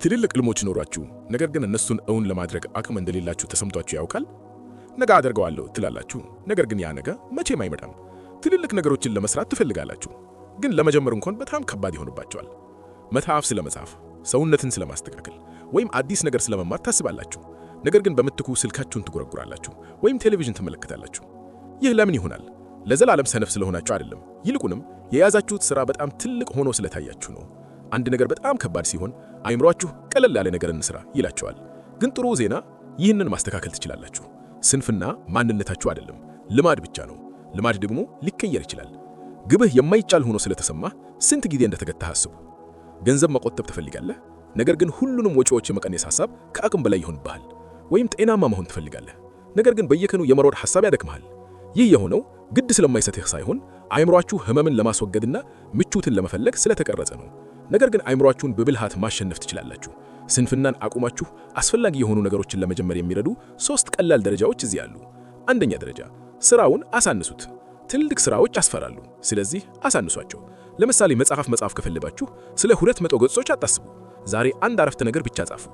ትልልቅ ህልሞች ኖሯችሁ ነገር ግን እነሱን እውን ለማድረግ አቅም እንደሌላችሁ ተሰምቷችሁ ያውቃል? ነገ አደርገዋለሁ ትላላችሁ፣ ነገር ግን ያ ነገ መቼም አይመጣም። ትልልቅ ነገሮችን ለመስራት ትፈልጋላችሁ፣ ግን ለመጀመር እንኳን በጣም ከባድ ይሆንባችኋል። መጽሐፍ ስለመጻፍ፣ ሰውነትን ስለማስተካከል ወይም አዲስ ነገር ስለመማር ታስባላችሁ፣ ነገር ግን በምትኩ ስልካችሁን ትጎረጉራላችሁ ወይም ቴሌቪዥን ትመለከታላችሁ። ይህ ለምን ይሆናል? ለዘላለም ሰነፍ ስለሆናችሁ አይደለም። ይልቁንም የያዛችሁት ሥራ በጣም ትልቅ ሆኖ ስለታያችሁ ነው። አንድ ነገር በጣም ከባድ ሲሆን አይምሯችሁ ቀለል ያለ ነገር እንስራ ይላችኋል። ግን ጥሩ ዜና፣ ይህንን ማስተካከል ትችላላችሁ። ስንፍና ማንነታችሁ አይደለም፣ ልማድ ብቻ ነው። ልማድ ደግሞ ሊቀየር ይችላል። ግብህ የማይቻል ሆኖ ስለተሰማህ ስንት ጊዜ እንደተገታህ አስቡ። ገንዘብ መቆጠብ ትፈልጋለህ፣ ነገር ግን ሁሉንም ወጪዎች የመቀነስ ሐሳብ ከአቅም በላይ ይሆንብሃል። ወይም ጤናማ መሆን ትፈልጋለህ፣ ነገር ግን በየቀኑ የመሮጥ ሐሳብ ያደክምሃል። ይህ የሆነው ግድ ስለማይሰጥህ ሳይሆን አእምሯችሁ ህመምን ለማስወገድና ምቾትን ለመፈለግ ስለተቀረጸ ነው። ነገር ግን አእምሯችሁን በብልሃት ማሸነፍ ትችላላችሁ። ስንፍናን አቁማችሁ አስፈላጊ የሆኑ ነገሮችን ለመጀመር የሚረዱ ሶስት ቀላል ደረጃዎች እዚህ አሉ። አንደኛ ደረጃ፣ ስራውን አሳንሱት። ትልቅ ስራዎች ያስፈራሉ፣ ስለዚህ አሳንሷቸው። ለምሳሌ መጽሐፍ መጻፍ ከፈለጋችሁ ስለ 200 ገጾች አታስቡ። ዛሬ አንድ አረፍተ ነገር ብቻ ጻፉ።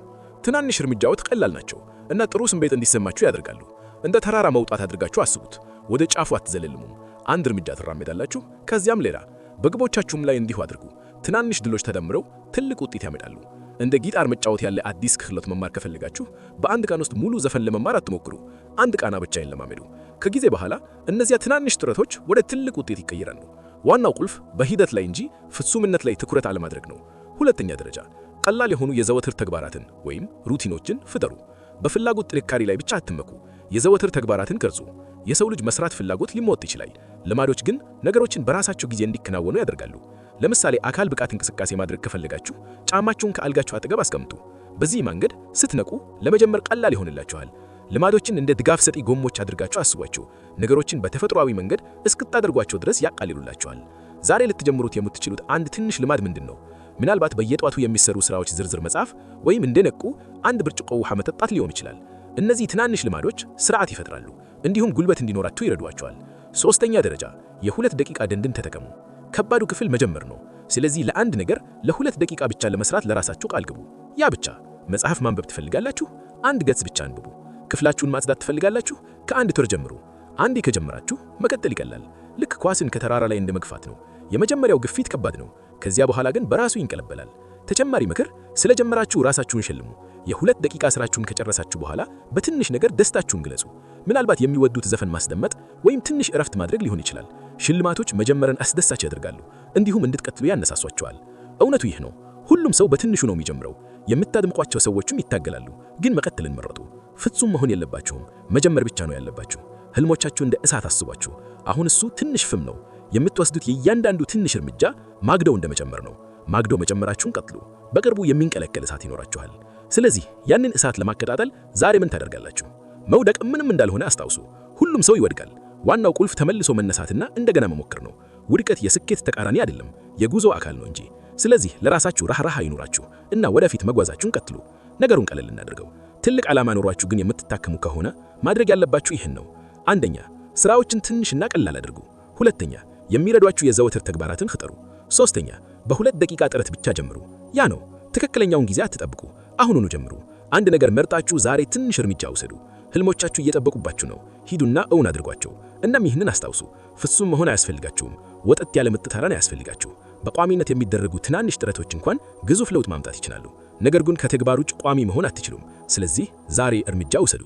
ትናንሽ እርምጃዎች ቀላል ናቸው እና ጥሩ ስሜት እንዲሰማችሁ ያደርጋሉ። እንደ ተራራ መውጣት አድርጋችሁ አስቡት። ወደ ጫፉ አትዘልሉም። አንድ እርምጃ ትራመዳላችሁ፣ ከዚያም ሌላ። በግቦቻችሁም ላይ እንዲሁ አድርጉ። ትናንሽ ድሎች ተደምረው ትልቅ ውጤት ያመጣሉ። እንደ ጊታር መጫወት ያለ አዲስ ክህሎት መማር ከፈለጋችሁ በአንድ ቀን ውስጥ ሙሉ ዘፈን ለመማር አትሞክሩ። አንድ ቃና ብቻ ይለማመዱ። ከጊዜ በኋላ እነዚያ ትናንሽ ጥረቶች ወደ ትልቅ ውጤት ይቀየራሉ። ዋናው ቁልፍ በሂደት ላይ እንጂ ፍጹምነት ላይ ትኩረት አለማድረግ ነው። ሁለተኛ ደረጃ፣ ቀላል የሆኑ የዘወትር ተግባራትን ወይም routine ኦችን ፍጠሩ። በፍላጎት ጥንካሬ ላይ ብቻ አትመኩ። የዘወትር ተግባራትን ቅርጹ። የሰው ልጅ መስራት ፍላጎት ሊሞት ይችላል። ልማዶች ግን ነገሮችን በራሳቸው ጊዜ እንዲከናወኑ ያደርጋሉ። ለምሳሌ አካል ብቃት እንቅስቃሴ ማድረግ ከፈለጋችሁ ጫማችሁን ከአልጋችሁ አጠገብ አስቀምጡ። በዚህ መንገድ ስትነቁ ለመጀመር ቀላል ይሆንላችኋል። ልማዶችን እንደ ድጋፍ ሰጪ ጎሞች አድርጋችሁ አስቧቸው። ነገሮችን በተፈጥሯዊ መንገድ እስክታደርጓቸው ድረስ ያቃልሉላችኋል። ዛሬ ልትጀምሩት የምትችሉት አንድ ትንሽ ልማድ ምንድን ነው? ምናልባት በየጧቱ የሚሰሩ ስራዎች ዝርዝር መጻፍ ወይም እንደነቁ አንድ ብርጭቆ ውሃ መጠጣት ሊሆን ይችላል። እነዚህ ትናንሽ ልማዶች ስርዓት ይፈጥራሉ፣ እንዲሁም ጉልበት እንዲኖራችሁ ይረዷችኋል። ሶስተኛ ደረጃ፣ የ2 ደቂቃ ደንብን ተጠቀሙ። ከባዱ ክፍል መጀመር ነው። ስለዚህ ለአንድ ነገር ለ2 ደቂቃ ብቻ ለመስራት ለራሳችሁ ቃል ግቡ። ያ ብቻ። መጽሐፍ ማንበብ ትፈልጋላችሁ? አንድ ገጽ ብቻ አንብቡ። ክፍላችሁን ማጽዳት ትፈልጋላችሁ? ከአንድ ቱር ጀምሩ። አንዴ ከጀመራችሁ መቀጠል ይቀላል። ልክ ኳስን ከተራራ ላይ እንደመግፋት ነው። የመጀመሪያው ግፊት ከባድ ነው። ከዚያ በኋላ ግን በራሱ ይንቀለበላል። ተጨማሪ ምክር፣ ስለጀመራችሁ ራሳችሁን ሸልሙ። የ2 ደቂቃ ስራችሁን ከጨረሳችሁ በኋላ በትንሽ ነገር ደስታችሁን ግለጹ። ምናልባት የሚወዱት ዘፈን ማስደመጥ ወይም ትንሽ እረፍት ማድረግ ሊሆን ይችላል። ሽልማቶች መጀመርን አስደሳች ያደርጋሉ፣ እንዲሁም እንድትቀጥሉ ያነሳሷችኋል። እውነቱ ይህ ነው። ሁሉም ሰው በትንሹ ነው የሚጀምረው። የምታደንቋቸው ሰዎችም ይታገላሉ፣ ግን መቀጠልን መረጡ። ፍጹም መሆን የለባችሁም፣ መጀመር ብቻ ነው ያለባችሁ። ህልሞቻችሁ እንደ እሳት አስቧቸው። አሁን እሱ ትንሽ ፍም ነው። የምትወስዱት የእያንዳንዱ ትንሽ እርምጃ ማገዶ እንደመጨመር ነው። ማገዶ መጨመራችሁን ቀጥሉ። በቅርቡ የሚንቀለቀል እሳት ይኖራችኋል። ስለዚህ ያንን እሳት ለማቀጣጠል ዛሬ ምን ታደርጋላችሁ? መውደቅ ምንም እንዳልሆነ አስታውሱ። ሁሉም ሰው ይወድቃል። ዋናው ቁልፍ ተመልሶ መነሳትና እንደገና መሞከር ነው። ውድቀት የስኬት ተቃራኒ አይደለም፣ የጉዞ አካል ነው እንጂ። ስለዚህ ለራሳችሁ ርህራሄ ይኑራችሁ እና ወደፊት መጓዛችሁን ቀጥሉ። ነገሩን ቀለል እናድርገው። ትልቅ ዓላማ ኖሯችሁ ግን የምትታከሙ ከሆነ ማድረግ ያለባችሁ ይህን ነው። አንደኛ፣ ስራዎችን ትንሽና ቀላል አድርጉ። ሁለተኛ፣ የሚረዷችሁ የዘወትር ተግባራትን ፍጠሩ። ሶስተኛ፣ በ2 ደቂቃ ጥረት ብቻ ጀምሩ። ያ ነው ትክክለኛውን ጊዜ አትጠብቁ። አሁኑኑ ጀምሩ። አንድ ነገር መርጣችሁ ዛሬ ትንሽ እርምጃ ውሰዱ። ህልሞቻችሁ እየጠበቁባችሁ ነው። ሂዱና እውን አድርጓቸው። እናም ይህንን አስታውሱ፣ ፍጹም መሆን አያስፈልጋችሁም። ወጥ ያለ ምጥታራን አያስፈልጋችሁ። በቋሚነት የሚደረጉ ትናንሽ ጥረቶች እንኳን ግዙፍ ለውጥ ማምጣት ይችላሉ። ነገር ግን ከተግባር ውጭ ቋሚ መሆን አትችሉም። ስለዚህ ዛሬ እርምጃ ውሰዱ።